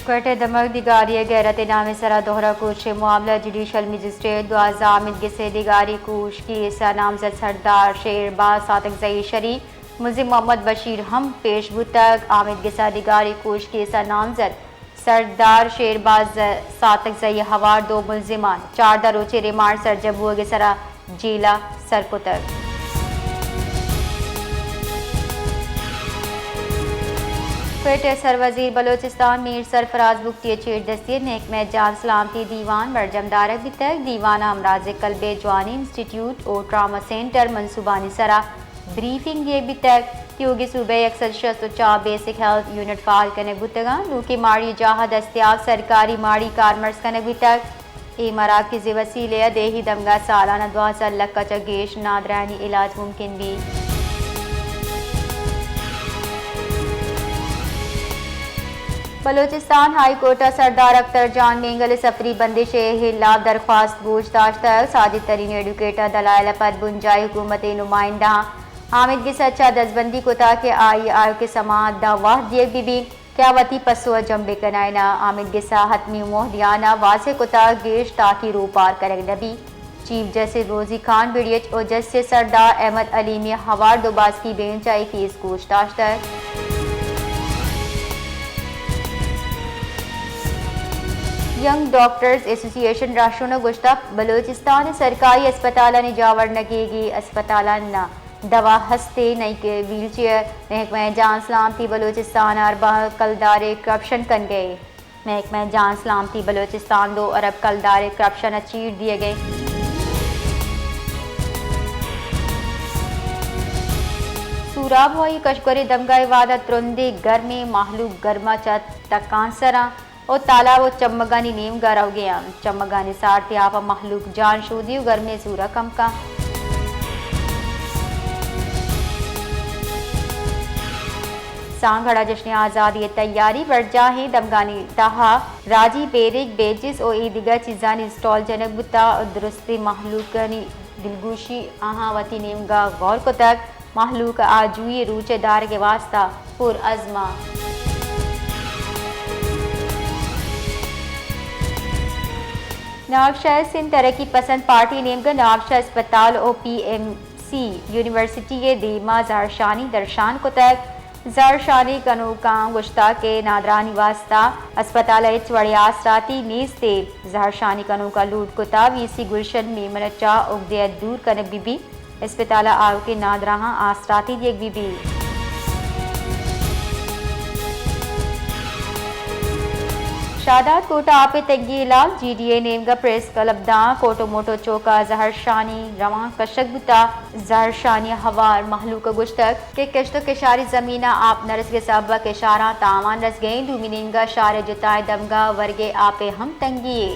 کوئٹہ ءِ دمگ ڈگاری ءِ غیرت ءِ نام ءِ سرا دوہرہ کوش ءِ معاملہ، جوڈیشل مجسٹریٹ دوازدہ آمید گس ءِ ڈگاری کوش کیس ءِ نامزد سردار شیرباز ساتکزئی شری ملزم محمد بشیر ہم پیش بوتگ۔ آمید گس ءِ ڈگاری کوش کیس ءِ نامزد سردار شیرباز ساتکزئی ءِ ہوار دو ملزمان چاردہ روچے ریمانڈ سرجم بوگ ءِ سرا جیل ءَ سر کتگ۔ کوئٹہ ءِ سروزیر بلوچستان میر سرفراز بگٹی ءِ چیردستی ءَ محکمہ جان سلامتی دیوان برجم دارگ بیتگ۔ دیوان ءَ ہمراز قلب ءِ جوانی انسٹیٹیوٹ ءُ ٹراما سینٹر منصوبانی سرا بریفنگ دیگ بیتگ۔ تیوگیں صوبہ ءَ یک سد شست ءُ چار بیسک ہیلتھ یونٹ فعال کنگ بوتگ انت۔ نوکیں ماڑی جاہ ءَ دستیاب سرکاری ماڑی کارمرز کنگ بیتگ۔ اے مراکز ءِ وسیلہ ءَ دیہی دمگ ءَ سالانہ دوازدہ لکھ ءَ چہ گیش نادراہانی علاج ممکن بیت۔ بلوچستان ہائی کورٹ ءَ سردار اختر جان مینگل ءِ سفری بندش ءِ ہلاپ درخواست گوش داشتگ۔ ساجد ترین ایڈوکیٹ ءَ دلائل ءَ پد بنجاہی حکومت ءِ نمائندہاں حامد گس ءَ چہ دزبندی کتگ کہ آئی ءَ آیوکیں سماعت ءَ وھد دیگ بہ بیت کہ آ وتی پسو ءَ جم بہ کنائیناں۔ حامد گس ءَ حتمی موہ دیان ءَ واضح کتگ گیش تاکیر اوپار کنگ نہ بیت۔ چیف جسٹس روزی خان بڑیچ ءُ جسٹس سردار احمد علیمی ءِ ہوار دو باسکی بینچ ءَ اے کیس گوش داشتگ۔ ینگ ڈاکٹرز ایسوسی ایشن ءِ رہشون ءَ گوشتگ بلوچستان ءِ سرکاری ہسپتالانی جاور نہ گیگی، ہسپتالان ءَ دوا ہست ایں، نئیں کہ ویل چیئر۔ محکمہ جان سلامتی بلوچستان ءَ ارباں کلدار ءِ کرپشن کنگ ءَ۔ محکمہ جان سلامتی بلوچستان دو ارب کلدار ءِ کرپشن ءَ چیر دیگ ءَ۔ سوراب ہوائی کشگورے دمگ ءَ اے وہد ءَ ترندیں گرمیں، مہلوک گرم ءَ چہ تکان سر اَنت ءُ تالاب ءُ چمگانی نیمگ ءَ روگ ءَ اَنت۔ چمگانی سارتی آپ ءَ مہلوک جان شودی ءُ گرمیں زور ءَ کم کنت۔ سانگھڑ ءَ جشن آزادی ءِ تیاری برجاہ ایں۔ دمگانی تہا راجی بیرک، بیجز ءُ اے دگہ چیزانی اسٹال جنگ بوتگ ءُ درستیں مہلوکانی دلگوشی آہاں وتی نیمگ ءَ گور کتگ۔ مہلوک آجوئی ءِ روچ ءِ دارگ ءِ واستہ پرعزم اَنت۔ نوابشاہ ءَ سندھ ترقی پسند پارٹی ءِ نیمگ ءَ نوابشاہ اسپتال ءُ پی ایم سی یونیورسٹی ءِ دیم ءَ زہرشانی درشان کتگ۔ زہرشانی کنوکاں گوشتگ کہ نادراہانی واستہ اسپتال ءَ ہچ وڑیں آسراتی نیست ایں۔ زہرشانی کنوکاں لوٹ کتگ وی سی گلشن میمن ءَ چہ اگدہ ءَ دور کنگ بہ بیت، اسپتال ءَ آؤکیں نادراہاں آسراتی دیگ بہ بیت۔ شاداد کوٹ ءَ آپ ءِ تنگی ءِ ہلاپ، جی ڈی اے ءِ نیمگ ءَ پریس کلب داں کوٹو موٹو چوک ءَ زہرشانی روان کشگ بوتگ۔ زہرشانی ءِ ہوار مہلوک ءَ گوشتگ کہ کشت ءُ کشاری زمین ءَ آپ نہ رسگ ءِ سبب ءَ کشاراں تاوان رسگ ءَ ایں۔ دومی نیمگ ءَ شہر ءِ جتائیں دمگ ءَ ورگ ءِ آپ ءِ ہم تنگی یے۔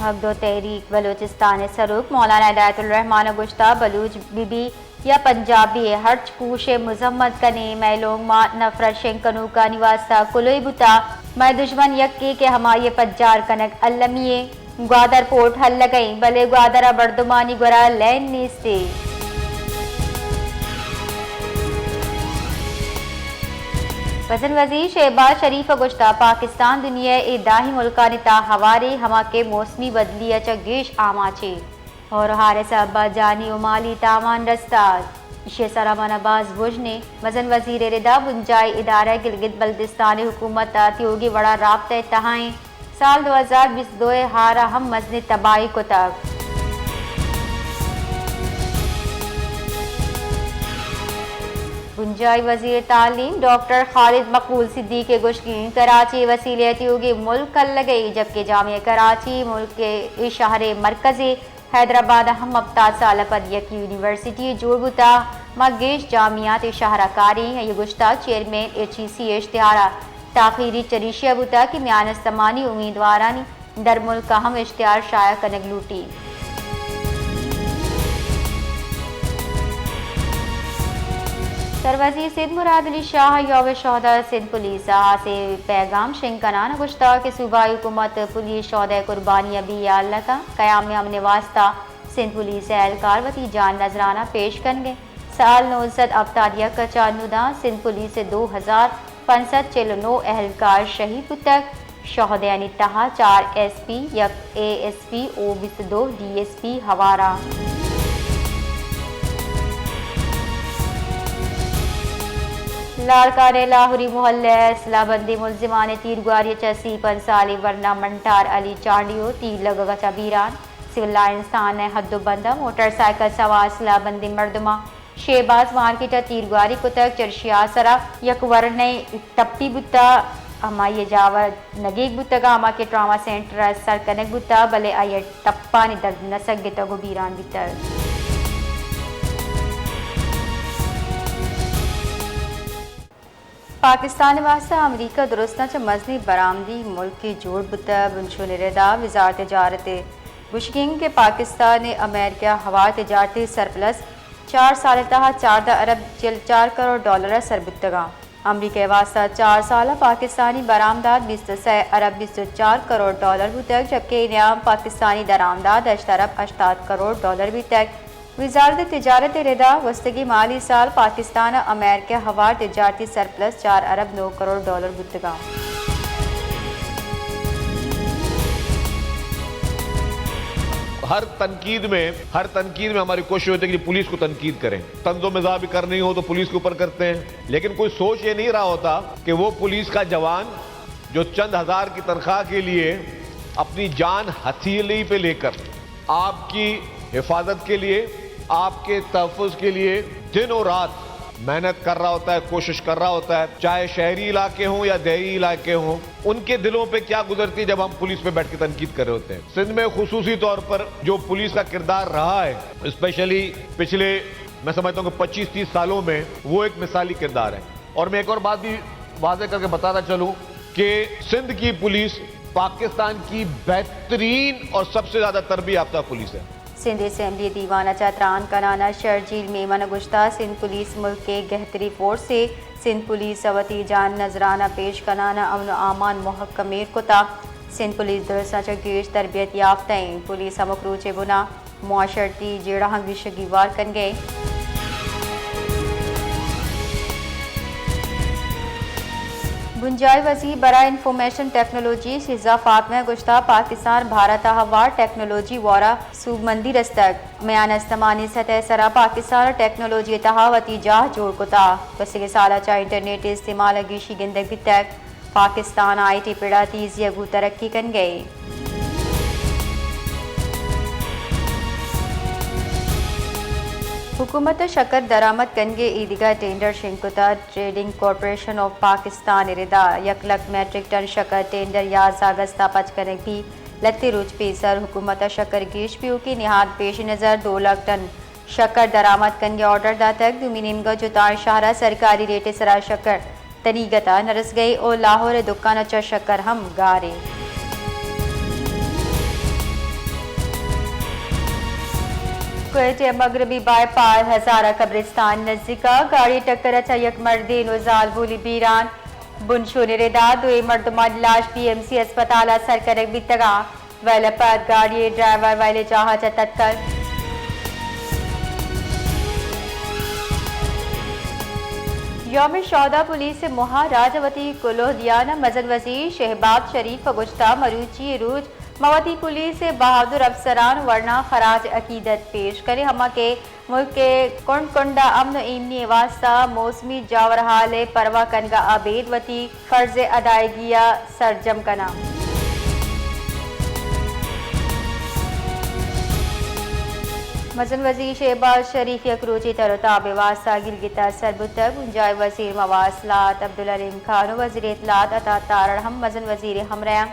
حق دو تحریک بلوچستان ءِ سروک مولانا ہدایت الرحمان ءَ گوشتگ بلوچ بہ بی یا پنجابی، ہرچ کوش ءِ مذمت کنیں، مئے لونگ مات نفرت شنگ کنوکانی واستہ کلوہے بوتگ۔ مئے دژمن یکے کہ ہمائی ءِ پجار کنگ المی ایں۔ گوادر پورٹ ہلگ ءَ ایں، بلے گوادر ءِ مردمانی گورا لین نیست ایں۔ مزن وزیر شہباز شریف ءَ گوشتگ پاکستان دنیا ءِ اے داہی ملکانی تہا ہوار ایں، ہما کہ موسمی بدلی ءَ چہ گیش آماچ ایں۔ ہور ءُ ہار ءِ سبب ءَ جانی ءُ مالی تاوان رستگ۔ ایشی ءِ سرا منا باز بژن ایں۔ مزن وزیر ءِ ردا بنجاہی ادارہ گلگت بلتستان ءِ حکومت ءَ تیوگیں وڑا رابطہ ءِ تہا ایں۔ سال دو ہزار بیست دو ءِ ہار ءَ ہم مزنیں تباہی کتگ۔ بنجاہی وزیر تعلیم ڈاکٹر خالد مقبول صدیقی ءِ گوشگ ایں کراچی ءِ وسیلہ ءَ تیوگیں ملک کلگ ءَ ایں، جبکہ جامعہ کراچی ملک ءِ اے شہر ءِ مرکز ایں۔ حیدرآباد ءَ ہم ہپتاد سال ءَ پد یک یونیورسٹی یے جوڑ بوتگ۔ ما گیش جامعات اے شہر ءَ کاریں۔ آئی ءَ گوشتگ چیئرمین ایچ ای سی ءِ اشتہار ءِ تاخیری چریشی ءَ بوتگ کہ میان استمانی امیدوارانی درملک ءَ ہم اشتہار شائع کنگ لوٹیت۔ سروزیر سندھ مراد علی شاہ ءَ یوم شہداء سندھ پولیس ءَ ہاسیں پیغام شنگ کنان ءَ گوشتگ کہ صوبائی حکومت پولیس شہداء ءِ قربانی ءَ بے ہیال نہ کنت۔ قیام امن ءِ واستہ سندھ پولیس ءِ اہلکار وتی جان نذرانہ پیش کنگ ءَ اِنت۔ سال نوزدہ ہفتاد یک ء چہ انوداں سندھ پولیس ء دو ہزار پنچ سد چل و نو اہلکار شہید بوتگ۔ شہدیانی تہا چار ایس پی، یک اے ایس پی و بیست و دو ڈی ایس پی ہوار انت۔ لاڑکانہ لاہوری محلہ ء سلاہ بندیں ملزمان ء تیرگواری ء چہ سی پنچ سالی ورنا منٹار علی چانڈیو تیر لگگ ء چہ بیران۔ سول لائنز تھانہ ء حد و بند ء موٹر سائیکل سوار سلاہ بندیں مردماں شہباز مارکیٹ ء تیرگواری کتگ، چرشی آسر ء یک ورنئے ٹپی بوتگ، ہمائی ء جاور نگیگ بوتگ ء ہما کہ ٹراما سینٹر ء سر کنگ بوتگ، بلے آئی ء ٹپانی درد نہ سگتگ و بیران بیتگ۔ پاکستان ء واستہ امریکہ درستاں چہ مزنیں برآمدی ملکے جوڑ بوتگ۔ بنشون ء ردا وزارت تجارت ء گوشگ انت کہ پاکستان ء امریکہ ء ہوار تجارتی سرپلس چار سال ء تہا چاردہ ارب چل چار کروڑ ڈالر ء سر بوتگ انت۔ امریکہ ء واستہ چار سال ء پاکستانی برآمدات بیست و سئے ارب بیست و چار کروڑ ڈالر بوتگ، جبکہ اے نیام پاکستانی درآمدات ہشت ارب ہشتاد کروڑ ڈالر بیتگ۔ وزارت تجارت ء ردا گوستگیں مالی سال پاکستان ء امریکہ ء ہوار تجارتی سرپلس چار ارب نو کروڑ ڈالر بوتگ انت۔ ہر تنقید میں، ہر تنقید میں ہماری کوشش ہوتی ہے کہ پولیس کو تنقید کریں، طنز و مزاح بھی کرنی ہو تو پولیس کے اوپر کرتے ہیں، لیکن کوئی سوچ یہ نہیں رہا ہوتا کہ وہ پولیس کا جوان جو چند ہزار کی تنخواہ کے لیے اپنی جان ہتھیلی پہ لے کر آپ کی حفاظت کے لیے، آپ کے تحفظ کے لیے دن و رات محنت کر رہا ہوتا ہے، کوشش کر رہا ہوتا ہے، چاہے شہری علاقے ہوں یا دیہی علاقے ہوں، ان کے دلوں پہ کیا گزرتی ہے جب ہم پولیس پہ بیٹھ کے تنقید کر رہے ہوتے ہیں۔ سندھ میں خصوصی طور پر جو پولیس کا کردار رہا ہے، اسپیشلی پچھلے، میں سمجھتا ہوں کہ پچیس تیس سالوں میں وہ ایک مثالی کردار ہے۔ اور میں ایک اور بات بھی واضح کر کے بتاتا چلوں کہ سندھ کی پولیس پاکستان کی بہترین اور سب سے زیادہ تربیت یافتہ پولیس ہے۔ سندھ اسمبلی دیوان ء چہ تران کنان ء شرجیل میمن ء گوشتگ، سندھ پولیس ملک ء گہتری فورسے، سندھ پولیس ء وتی جان نذرانہ پیش کنان ء امن و امان مہکمیر کتگ۔ سندھ پولیس درستاں چہ گیش تربیت یافتہ ایں۔ پولیس ہمک روچ ء بنا معاشرتی جیڑہاں گیش گیوار کنگ ء۔ بنجاہی وزیر برائے انفارمیشن ٹیکنالوجی شیزا فاطمہ ء گوشتگ، پاکستان بھارت ء ہوار ٹیکنالوجی وار ء سوبمندی رستگ۔ میان استمانی سطح ء سرا پاکستان ء ٹیکنالوجی ء تہا وتی جاہ جوڑ کتگ۔ گوستگیں سال ء چہ انٹرنیٹ ء استعمال ء گیشی گندگ بیتگ۔ پاکستان آئی ٹی پڑ ء تیزی ء گوں ترقی کنگ ء۔ حکومت ء شکر درآمد کنگ ء ایدگہ ٹینڈر شنگ کتگ۔ ٹریڈنگ کارپوریشن آف پاکستان ء ردا یک لکھ میٹرک ٹن شکر ٹینڈر یازدہ اگست ء پچ کنگ بیت۔ لھتے روچ پیسر حکومت ء شکر گیش بیوکی نہاد پیش نظر دو لکھ ٹن شکر درآمد کنگ ء آرڈر داتگ۔ دومی نیمگ ء جتائیں شہر ء سرکاری ریٹ ء سرا شکر تنیگت ء نہ رسگ ء او لاہور ء دکان ء چہ شکر ہم گار انت۔ کوئٹہ ء مغربی بائی پاس ہزارہ قبرستان نزیک ء گاڑی ٹکر ء چہ یک مردین و زالبولی بیران۔ بنشون ء ردا دوئیں مردمانی لاش بی ایم سی ہسپتال ء سر کنگ بیتگ ء ویل ء پد گاڑی ء ڈرائیور ویل ء جاہ ء چہ تتکگ۔ یوم شہدا پولیس ء مہاراج ء وتی کلوہ دیان ء مزن وزیر شہباز شریف ء گوشتگ، مروچی ء روچ ما وتی پولیس ء بہادر افسران ورنا خراج عقیدت پیش کنیں، ہما کہ ملک ء کنڈ کنڈ ء امن و ایمنی ء واستہ موسمی جاورحال ء پرواہ کنگ ء ابید وتی فرض ء ادائیگی ء سرجم کناں۔ مزن وزیر شہباز شریف یک روچے تر و تاب ء واستہ گلگت ء سر بوتگ۔ بنجاہی وزیر مواصلات عبدالحلیم خان و وزیر اطلاعات عطا تارڑ ہم مزن وزیر ء ہمراہ ء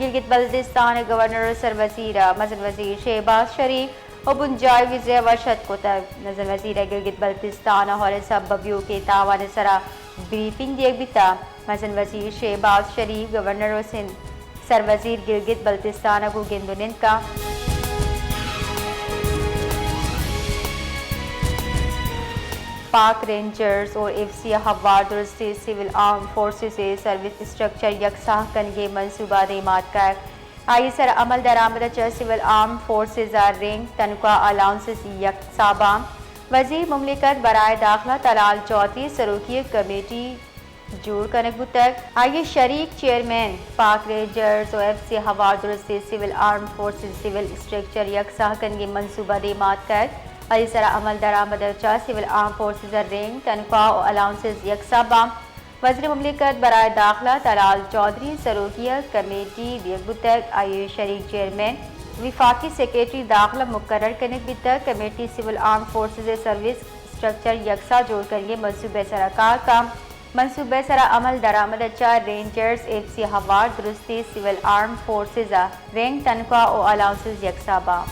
گلگت بلتستان ء گورنر و سروزیر ء مزن وزیر شہباز شریف و بنجاہی وزیر ء وش اتک کتگ۔ مزن وزیر ء گلگت بلتستان ء ہور ء سبب بیوکیں تاوان ء سرا بریفنگ دیگ بیتگ۔ مزن وزیر شہباز شریف، گورنر و سندھ سروزیر گلگت بلتستان ء گوں گند و نند کنت۔ پاک رینجرز اور ایف سی ء ہوار درستیں سول آرم فورسز ء سروس اسٹرکچر یکساہ کنگ ء منصوبہ دیما اتکگ۔ آئی ء سر عمل درآمد ء چہ سول آرم فورسز ء رنگ تنخواہ الاؤنسز یکساہ باں۔ وزیر مملکت برائے داخلہ طلال چوہدری سروکی ء کمیٹی جوڑ کنگ بوتگ۔ آئی ء شریک چیئرمین پاک رینجرز و ایف سی ہوار درستی civil arm forces civil structure یکساہ کنگی منصوبہ دیما اتکگ۔ آئی سرا عمل درآمد ء چہ سول آرم فورسز ء رینک، تنخواہ و الاؤنسز یکساہ باں۔ وزیر مملکت برائے داخلہ طلال چوہدری سروکی ء کمیٹی دیگ بوتگ۔ آئی ء شریک چیئرمین وفاقی سیکرٹری داخلہ مقرر کنگ بیتگ۔ کمیٹی سول آرم فورسز ء سروس اسٹرکچر یکساہ جوڑ کنگی منصوبہ سرا کار کن۔ منصوبہ سرا عمل درآمد ء چہ رینجرز، ایف سی ہوار درستی سول آرم فورسز ء رینک، تنخواہ و الاؤنسز یکساہ باں۔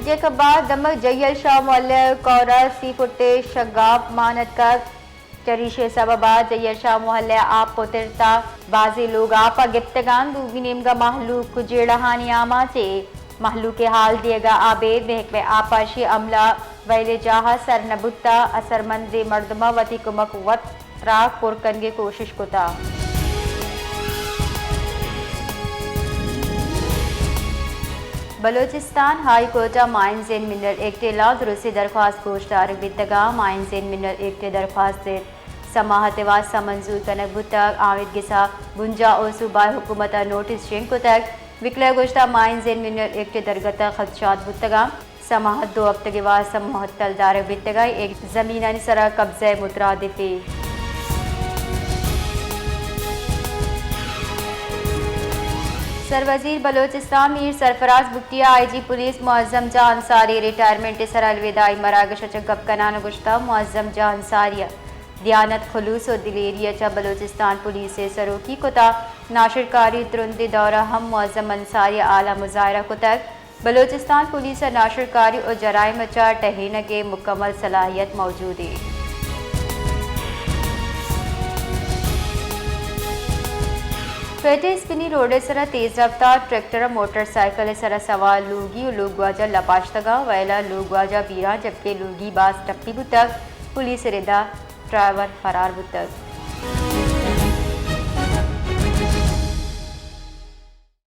جیکب آباد دمگ جیئر شاہ محلہ ء کور ء سی فٹے شگاپ مان اتکگ۔ چریشی ء سبب ء جیئر شاہ محلہ ء آپ پترت ء بازیں لوگ آپ ء گپتگ انت۔ دومی نیمگ ء مہلوک جیڑہانی آماچ ء مہلوک ء حال دیگ ء ابید محکمہ آبپاشی عملہ وئیل ء جاہ ء سر نہ بوت ء اثرمندیں مردماں وتی کمک وت را پر کنگ ء کوشش کتگ۔ بلوچستان ہائی کورٹ ء مائنز اینڈ منرل ایکٹ ء لا درستی درخواست گوشدارگ بیتگ ء مائنز اینڈ منرل ایکٹ ء درخواست سماعت ء واستہ منظور کنگ بوتگ۔ آمید گسا بنجاہ ء صوبائی حکومت ء نوٹس شنگ کتگ۔ وکلا ء گوشتہ مائنز اینڈ منرل ایکٹ ء درگت ء خدشات بوتگ ء سماعت دو ہفتگ ء واستہ معطل دارگ بیتگ ء اے زمینانی سرا قبضہ ء مترادف ء۔ سروزیر بلوچستان میر سرفراز بگٹی ء آئی جی پولیس معظم جان انصاری ء ریٹائرمنٹ ء سرا الوداعی مراگش ء چہ گپ کنان ء گوشتہ معظم جان انصاری ء دیانت، خلوص ء دلیری ء چہ بلوچستان پولیس ء سروکی کتہ۔ ناشرکاری ترندیں دور ء ہم معظم انصاری ء اعلی مظاہرہ کتگ۔ بلوچستان پولیس ء ناشرکاری ء جرائم ء چہ ٹہینگ ء مکمل صلاحیت موجود انت۔ کوئٹہ اسپنی روڈ ء سرا تیز رفتار ٹریکٹر ء موٹر سائیکل ء سرا سوار لوگی ء لوگواجہ لپاشتگ ء ویل ء لوگواجہ بیران، جبکہ لوگی باز ٹپی بوتگ۔ پولیس ء ردا ڈرائیور فرار بوتگ۔